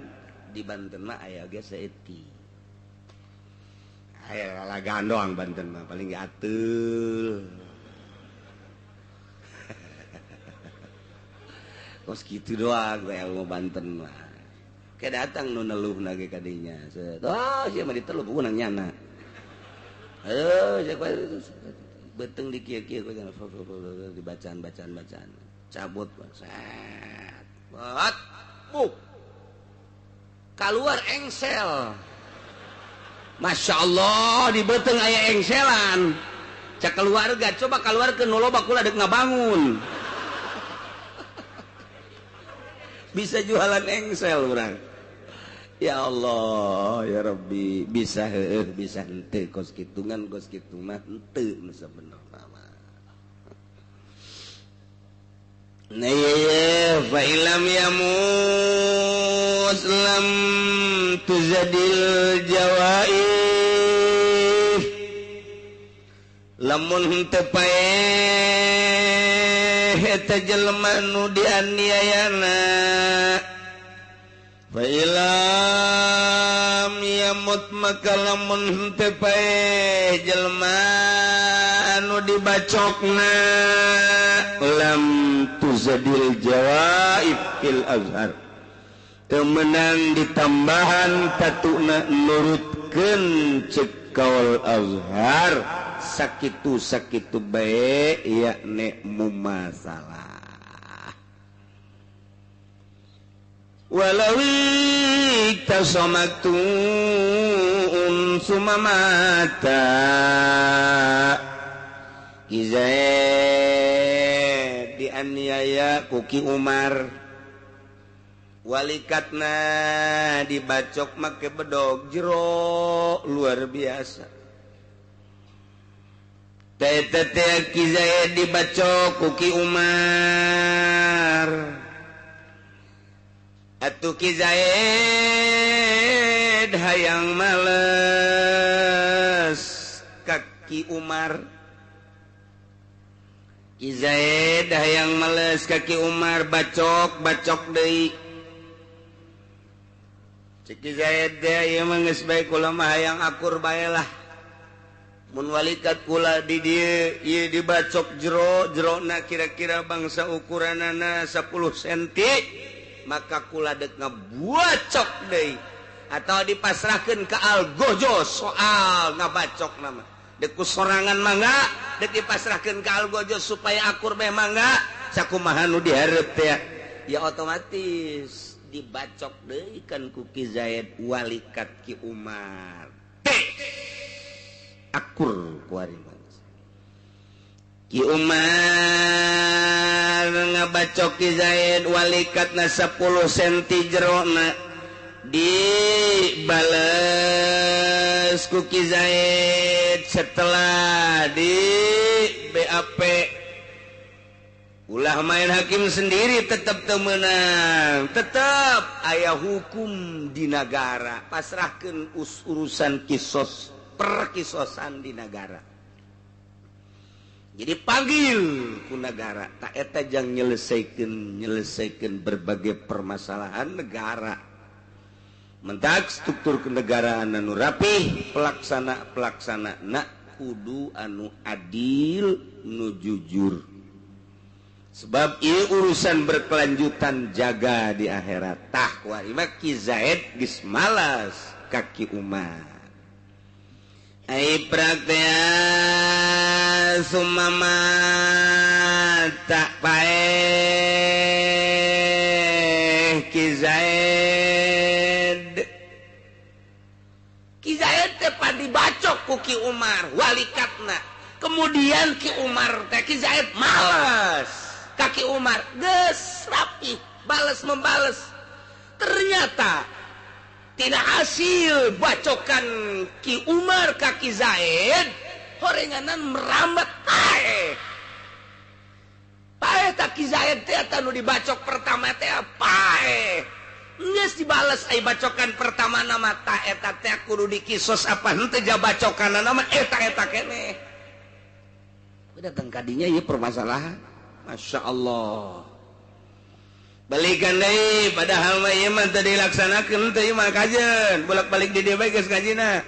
di Banten mah aya ge saeutik. Aya lalagaan doang Banten mah paling ge ateul. Kos kitu doang we ilmu Banten mah. Ke datang nu neluhna ge kadinya. Oh, sia mah diteluh bukan nyana. Ayo sia beuteung di kieu-kieu dibacaan-bacaan bacaan. Cabut set. Bat. Buk. Kaluar engsel. Masya Allah di beuteung aya engselan. Cak keluarga coba keluarkeun nu loba kula deuk ngabangun. Bisa jualan engsel urang. Ya Allah ya Rabbi bisa heueuh bisa henteu kos kitungan kos kitu mah henteu nu sabenerna mah. Nah ye fa ilam yamus lam tuzadil jawaif lamun henteu paeh eta jelema nu dianiayana fa ilam yamut maka lamun henteu paeh jelema anu dibacokna lam tuzadil jawaib fil azhar temenang ditambahan tatuna nurutkeun cek kaul azhar sakitu sakitu bae yakni mumasalah walawi tasamatun sumamata Kizaid dianiaya ku Ki Umar walikatna dibacok make bedog jero luar biasa. Teh Ki Zaid dibacok ku Ki Umar atuh Ki Zaid hayang males ka Ki Umar. Ki Zaid hayang males ka Ki Umar bacok bacok deui. Cek Ki Zaid teh ieu mah geus bae kula mah hayang akur bae lah. Mun walikat kula di dieu ieu dibacok jero, jerona kira-kira bangsa ukuranana 10 cm, maka kula dek ngabuacok deui atau dipasrahkeun ka Algojo soal ngabacok nama. Dek ku sorangan mangga, dek dipasrahkeun ka Algojo supaya akur bae mangga, sakumaha nu dihareup teh ya otomatis dibacok deui kan ku Ki Zaid walikat Ki Umar. Akur kuari Ki Umar ngabacok Ki Zaid walikatna 10 cm jerona dibales ku Ki Zaid setelah di BAP. Ulah main hakim sendiri tetap temenang, tetap aya hukum di negara, pasrahkan urusan kisos perkisosan di negara. Jadi panggil ku negara, tak eta jang nyelesaikan berbagai permasalahan negara. Mentak struktur kenegaraan anu rapih, pelaksana nak kudu anu adil, nu jujur. Sebab ieu urusan berkelanjutan jaga di akhirat. Tah kuari mah Ki Zaid geus malas ka Ki Umar. Ai praktea sumama tak paeh Ki Zaid. Ki Zaid teh dibacok ku Ki Umar walikatna. Kemudian Ki Umar teh Ki Zaid malas ka Ki Umar geus rapi balas membales. Ternyata tidak hasil bacokan Ki Umar ka Ki Zaid, horenganan merambat paeh. Paeh tak Ki Zaid teh anu dibacok pertama teh paeh. Geus dibales ai bacokan pertama nama ta eta teh kudu dikisos apa henteu ja bacokanna mah eta-eta keneh. Datang kadinya ieu permasalahan. Masya Allah. Balikan deui padahal mah ieu mah teu dilaksanakeun teu ieu mah kajeun bolak-balik di dieu bae geus ngajina.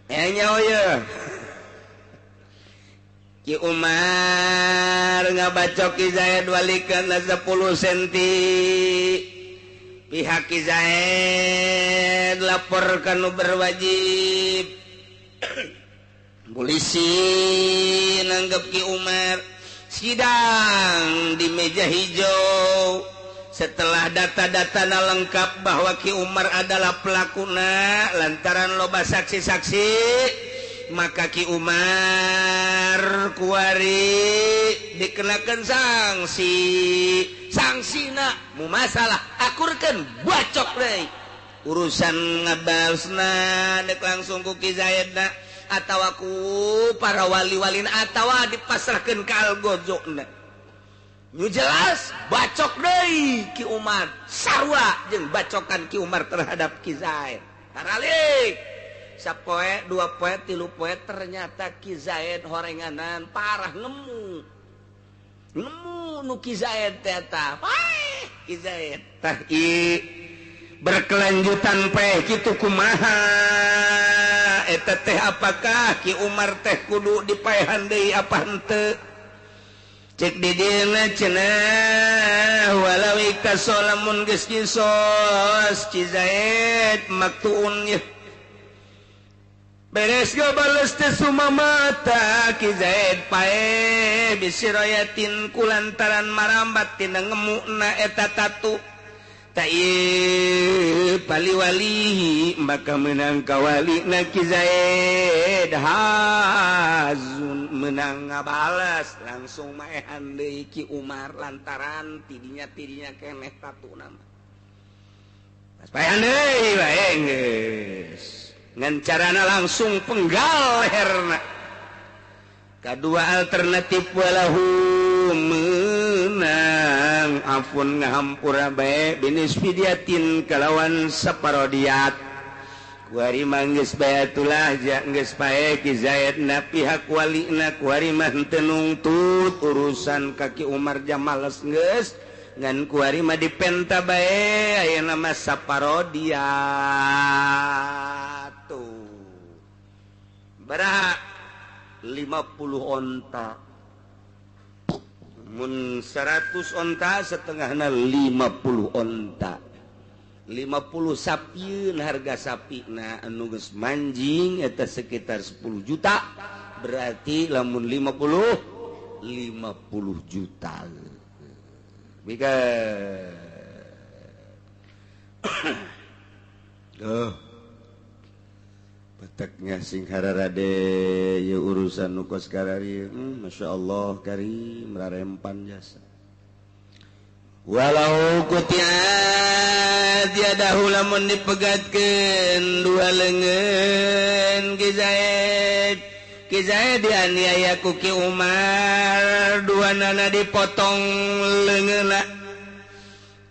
Nya ye. Ki Umar ngabacok Ki Zaid walikan 10 cm. Pihak Ki Zaid lapor ka nu berwajib. Polisi nanggep Ki Umar, sidang di meja hijau. Setelah data-data lengkap bahwa Ki Umar adalah pelakuna lantaran loba saksi-saksi, maka Ki Umar kuari dikenakan sanksi. Sanksina mu masalah akurkeun bacok deui. Urusan ngabalesna dek langsung ku Ki Zaidna atawa ku para wali-walina atawa dipasrahkeun ka Algojona. Nu jelas bacok deui Ki Umar sarua jeung bacokan Ki Umar terhadap Ki Zaid. Taralik sapoe dua poe tilu poe ternyata Ki Zaid horenganan parah nemu. Nemu nu Ki Zaid teh eta. Paeh Ki Zaid tah ieu berkelanjutan paeh kitu kumaha? Eta teh apakah Ki Umar teh kudu dipaehan deui apa henteu? Cek di dieuna cenah walau iktasolamun geus kisos Ki Zaid maktuun ye. Beres ge bales teh sumamata Ki Zaid paeh bisiroyatin kulantaran marambat tina ngemukna eta tatu. Tai pali-wali maka menang kawali na Ki Zaid hazun menang ngabalas langsung maehan deui Ki Umar lantaran tidinya keneh tatu nama. Pas paehan deui bae geus ngan carana langsung penggal leherna. Kadua alternatif walahu menang afun ngahampura bae binis fidiatin kalawan saparodiat. Kuari mah geus bae atulah ja geus pae Ki Zaid na pihak walina kuari mah henteu nungtut urusan ka Ki Umar ja males geus Ngan kuari mah dipenta bae ayeuna mah saparodia tuh. Baraha 50 onta. Mun 100 onta setengahna 50 onta. 50 sapieun harga sapi na anu geus manjing eta sekitar 10 juta. Berarti lamun 50 juta. Bika. Oh. Peteknya sing hararade ye urusan nu kos karari. Masya Allah karim rarempan jasa. Walau kutiat yadahu lamun dipegatkeun dua leungeun Ki Zaid. Ki Zaid dianiaya ku Ki Umar, dua nana dipotong leungeunna.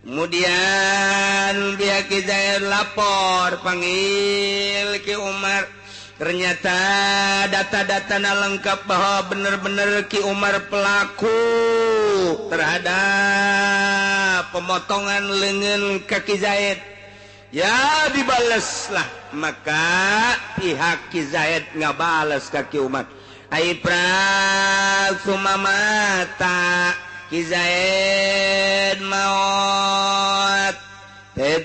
Kemudian pihak Ki Zaid lapor panggil Ki Umar. Ternyata data-data lengkap bahwa benar-benar Ki Umar pelaku terhadap pemotongan lengan kaki Zaid. Ya dibaleslah, maka pihak Ki Zaid ngabales ka Ki Umar. Ai prag sumamata Ki Zaid maot. Wali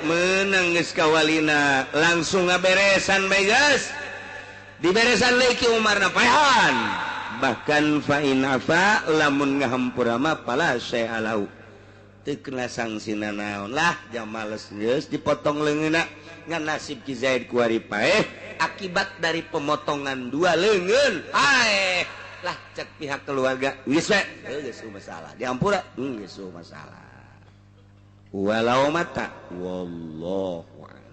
menang geus kawalina langsung ngaberesan bae geus diberesan deui Ki Umar na paehan. Bahkan fa in afa lamun ngahampura mah pala syai'alau teu kena sangsina naon lah jamales geus dipotong leungeunna. Ngan nasib Ki Zaid kuari paeh akibat dari pemotongan dua leungeun paeh lah cek pihak keluarga geus we geus masalah dihampura geus masalah. Walau mata wallahu a'lam.